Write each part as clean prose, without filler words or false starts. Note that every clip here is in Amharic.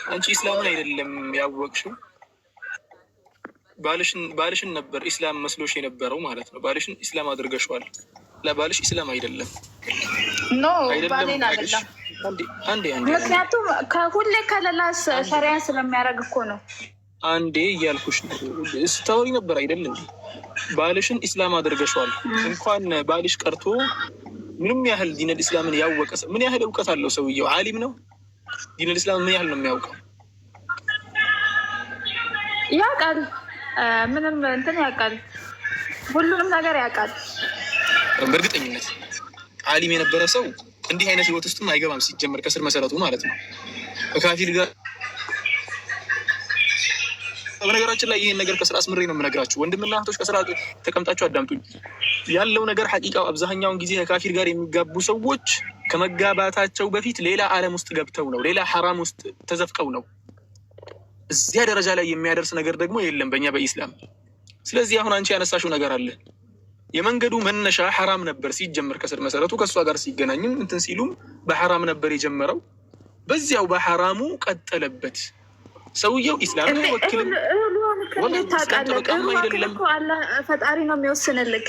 አንቺ ኢስላምን አይደለም ያወቅሽው፣ ባልሽን ነበር ኢስላም መስሎሽ የነበረው ማለት ነው። ባልሽን ኢስላም አድርገሽዋል። ለባልሽ ኢስላም አይደለም። No፣ ባሌን አይደለም። ምክንያቱም ከሁሌ ከለላ ሸሪያን ስለሚያደርግ እኮ ነው። አንዴ እያልኩሽ ነው። ስታወሪ ነበር አይደል እንዴ? ባልሽን ኢስላም አድርገሽዋል። እንኳን ባልሽ ቀርቶ ምንም ያህል ዲነል ኢስላምን ያወቀ ሰው፣ ምን ያህል እውቀት አለው ሰውየው? ዓሊም ነው። ዲነል ኢስላም ምን ያህል ነው የሚያውቀው? ያውቃል። ምንም እንትን ያውቃል። ሁሉንም ነገር ያውቃል። በእርግጠኝነት ዓሊም የነበረ ሰው እንዲህ አይነት ህይወት ውስጥም አይገባም። ሲጀመር ከስር መሰረቱ ማለት ነው ከካፊር ጋር። በነገራችን ላይ ይህን ነገር ከስራ አስምሬ ነው የምነግራችሁ። ወንድምና እህቶች ከስራ ተቀምጣችሁ አዳምጡኝ። ያለው ነገር ሐቂቃው አብዛኛውን ጊዜ ከካፊር ጋር የሚጋቡ ሰዎች ከመጋባታቸው በፊት ሌላ ዓለም ውስጥ ገብተው ነው፣ ሌላ ሐራም ውስጥ ተዘፍቀው ነው። እዚያ ደረጃ ላይ የሚያደርስ ነገር ደግሞ የለም በእኛ በኢስላም። ስለዚህ አሁን አንቺ ያነሳሽው ነገር አለ። የመንገዱ መነሻ ሐራም ነበር ሲጀመር ከስር መሰረቱ። ከእሷ ጋር ሲገናኝም እንትን ሲሉም በሐራም ነበር የጀመረው። በዚያው በሐራሙ ቀጠለበት። ሰውየው ኢስላምን አይወክልም። ታውቃለህ፣ ፈጣሪ ነው የሚወስንልክ።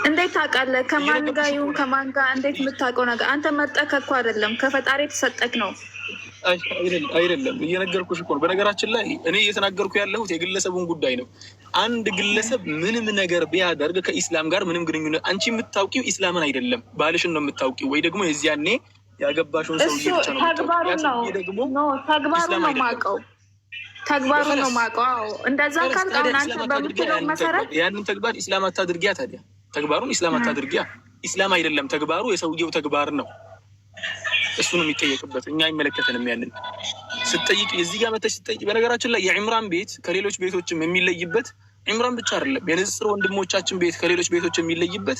እንዴት ታውቃለህ? ከማን ጋር ይሁን ከማን ጋር እንዴት የምታውቀው ነገር አንተ መርጠህ እኮ አይደለም፣ ከፈጣሪ የተሰጠክ ነው። አይደለም፣ እየነገርኩሽ እኮ ነው። በነገራችን ላይ እኔ እየተናገርኩ ያለሁት የግለሰቡን ጉዳይ ነው። አንድ ግለሰብ ምንም ነገር ቢያደርግ ከኢስላም ጋር ምንም ግንኙነት፣ አንቺ የምታውቂው ኢስላምን አይደለም፣ ባልሽን ነው የምታውቂው፣ ወይ ደግሞ የዚያኔ ያገባሽውን ሰውዬ ብቻ ነው። ተግባሩ ነው ተግባሩ ነው የማውቀው፣ ተግባሩ ነው የማውቀው። እንደዛ ካልክ አሁን አንተ በምትለው መሰረት ያንን ተግባር ኢስላም አታድርጊያ። ታዲያ ተግባሩን ኢስላም አታድርጊያ። ኢስላም አይደለም ተግባሩ፣ የሰውየው ተግባር ነው። እሱ ነው የሚጠየቅበት፣ እኛ አይመለከተንም። ያንን ስጠይቅ እዚህ ጋር መተሽ ስጠይቅ፣ በነገራችን ላይ የዒምራን ቤት ከሌሎች ቤቶችም የሚለይበት፣ ዒምራን ብቻ አይደለም፣ የንጽጽር ወንድሞቻችን ቤት ከሌሎች ቤቶች የሚለይበት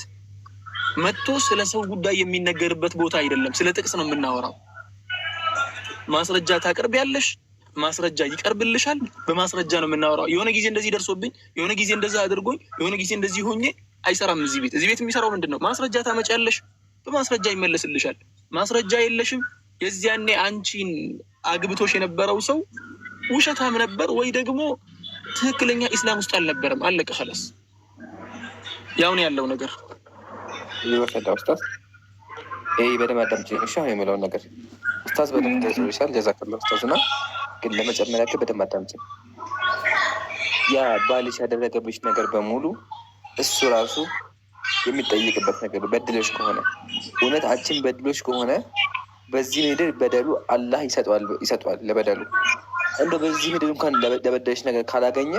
መጥቶ ስለ ሰው ጉዳይ የሚነገርበት ቦታ አይደለም። ስለ ጥቅስ ነው የምናወራው። ማስረጃ ታቀርቢያለሽ፣ ማስረጃ ይቀርብልሻል። በማስረጃ ነው የምናወራው። የሆነ ጊዜ እንደዚህ ደርሶብኝ፣ የሆነ ጊዜ እንደዛ አድርጎኝ፣ የሆነ ጊዜ እንደዚህ ሆኜ አይሰራም። እዚህ ቤት እዚህ ቤት የሚሰራው ምንድን ነው? ማስረጃ ታመጪያለሽ፣ በማስረጃ ይመለስልሻል። ማስረጃ የለሽም፣ የዚያኔ አንቺን አግብቶሽ የነበረው ሰው ውሸታም ነበር ወይ ደግሞ ትክክለኛ ኢስላም ውስጥ አልነበረም። አለቀ። خلاص፣ ያውን ያለው ነገር። ይወሰዳ ኡስታዝ፣ ይህ በደንብ አዳምጪ። እሺ፣ አሁን የምለውን ነገር ኡስታዝ በደንብ ገልጾልሻል። ጀዛከላህ ኡስታዝ። እና ግን ለመጨመር ያክል በደንብ አዳምጪ። ያ ባልሽ ያደረገብሽ ነገር በሙሉ እሱ ራሱ የሚጠይቅበት ነገር፣ በድለሽ ከሆነ፣ እውነት አንቺን በድሎሽ ከሆነ በዚህ ምድር በደሉ አላህ ይሰጠዋል ለበደሉ። እንደ በዚህ ምድር እንኳን ለበደለሽ ነገር ካላገኘ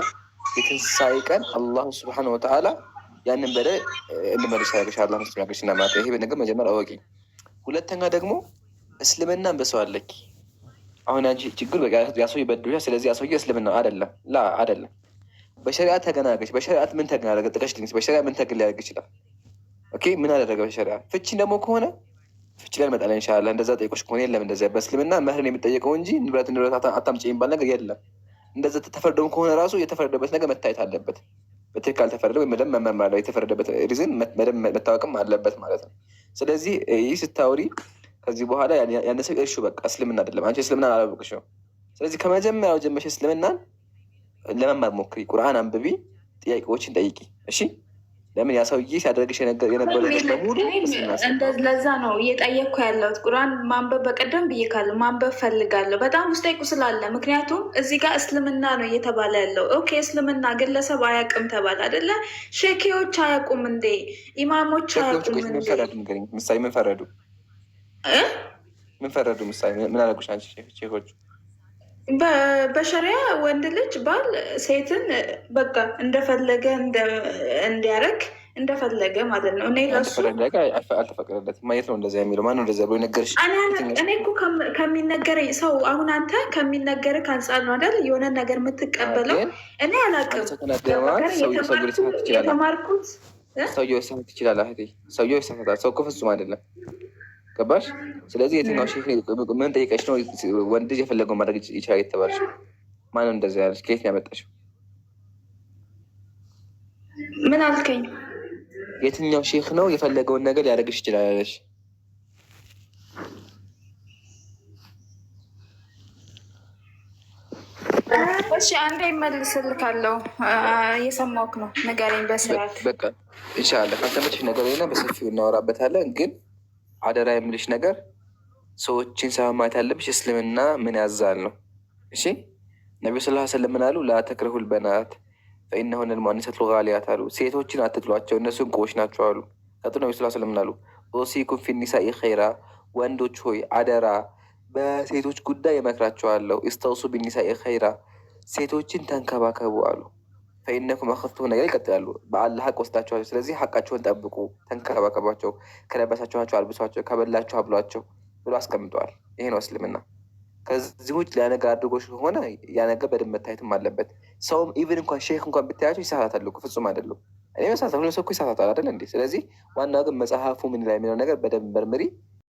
የትንሳኤ ቀን አላሁ ስብሐነ ወተዓላ ያንን በደል እንመልስ ያደርግሻል። አላህ መስሎ ያደርግሽ ማለት ይሄ ነገር መጀመር አወቂ። ሁለተኛ ደግሞ እስልምናን በሰው አለኪ። አሁን አንቺ ችግር በቃ ያ ሰውዬ በድሎሻል፣ ስለዚህ ያ ሰውዬ እስልምና አይደለም ላ አይደለም። በሸሪዓ ተገናገች። በሸሪዓት ምን ተገናገ ጥቀሽ? በሸሪዓ ምን ተግል ሊያደርግ ይችላል? Okay፣ ምን አደረገ በሸሪዓ? ፍቺ ደግሞ ከሆነ ፍቺ ላይ እንመጣለን ኢንሻላህ። እንደዛ ጠይቆች ከሆነ የለም እንደዚያ በእስልምና መህርን የሚጠየቀው እንጂ ንብረት ንብረት አታምጪ የሚባል ነገር የለም። እንደዛ ተፈርዶም ከሆነ ራሱ የተፈረደበት ነገር መታየት አለበት። በትክክል አልተፈረደ ወይም በደንብ መመርመር፣ የተፈረደበት reason በደንብ መታወቅም አለበት ማለት ነው። ስለዚህ ይህ ስታውሪ ከዚህ በኋላ ያን ሰው እርሹ፣ በቃ እስልምና አይደለም፣ አንቺ እስልምና አላወቅሽው። ስለዚህ ከመጀመሪያው ጀመሽ እስልምናን ለመማር ሞክሪ፣ ቁርአን አንብቢ፣ ጥያቄዎችን ጠይቂ። እሺ፣ ለምን ያ ሰውዬ ሲያደርግሽ የነበረው ነገር በሙሉ ለዛ ነው እየጠየቅኩ ያለሁት። ቁርአን ማንበብ በቀደም ብዬ ካለ ማንበብ ፈልጋለሁ። በጣም ውስጤ ቁስል አለ። ምክንያቱም እዚህ ጋር እስልምና ነው እየተባለ ያለው። Okay፣ እስልምና ግለሰብ አያውቅም ተባለ አይደለ? ሼኪዎች አያውቁም እንዴ? ኢማሞች አያውቁም እንዴ? ምሳሌ ምን ፈረዱ? ምን ፈረዱ? ምሳሌ ምን አደረጉሽ አንቺ ሼኮቹ? በሸሪያ ወንድ ልጅ ባል ሴትን በቃ እንደፈለገ እንዲያደርግ እንደፈለገ ማለት ነው። እኔ ለሱ አልተፈቀደለትም። ማየት ነው እንደዚያ የሚለው? ማነው እንደዚያ ብሎ የነገርሽ? እኔ እኮ ከሚነገረኝ ሰው፣ አሁን አንተ ከሚነገርህ አንጻር ነው አይደል የሆነ ነገር የምትቀበለው። እኔ አላውቅም የተማርኩት። ሰውየው ሊሳሳት ይችላል። እህቴ፣ ሰውየው ይሳሳታል። ሰው እኮ ፍጹም አይደለም። ገባሽ? ስለዚህ የትኛው ሼክ ምን ጠይቀሽ ነው ወንድ ልጅ የፈለገውን ማድረግ ይችላል የተባልሽ? ማነው እንደዚያ ያለሽ? ከየት ነው ያመጣሽው? ምን አልከኝ? የትኛው ሼክ ነው የፈለገውን ነገር ሊያደርግሽ ይችላል ያለሽ? እሺ አንዴ ይመልስልካለሁ። እየሰማሁህ ነው። ንገረኝ በስርዓት። በቃ ኢንሻላህ ካልተመቸሽ ነገር ሌላ በሰፊው እናወራበታለን። ግን አደራ የምልሽ ነገር ሰዎችን ሰማማት ያለብሽ እስልምና ምን ያዛል ነው። እሺ፣ ነቢዩ ስ ሰለም ምን አሉ? لا تكرهوا البنات فإنهن المؤنسات الغاليات አሉ። ሴቶችን አትጥሏቸው፣ እነሱ እንቁዎች ናቸው አሉ። ቀጥሎ ነቢዩ ስ ሰለም ምን አሉ? أوصيكم في النساء خيرا፣ ወንዶች ሆይ አደራ በሴቶች ጉዳይ እመክራችኋለሁ። استوصوا بالنساء خيرا፣ ሴቶችን ተንከባከቡ አሉ። فإنكم أخذتموهن ነገር ይቀጥላሉ። በአላህ ሀቅ ወስዳችኋቸው፣ ስለዚህ ሀቃቸውን ጠብቁ፣ ተንከባከቧቸው፣ ከለበሳችኋቸው አልብሷቸው፣ ከበላችሁ አብሏቸው ብሎ አስቀምጠዋል። ይሄ ነው እስልምና። ከዚህ ውጭ ያ ነገር አድርጎሽ ከሆነ ያ ነገር በደንብ መታየትም አለበት። ሰውም even እንኳን ሼክ እንኳን ብታያቸው ይሳሳታሉ እኮ፣ ፍጹም አይደሉም። እኔ መሳሳት፣ ሁሉም ሰው እኮ ይሳሳታል አይደል እንዴ? ስለዚህ ዋናው ግን መጽሐፉ ምን ላይ የሚለው ነገር በደንብ መርምሪ።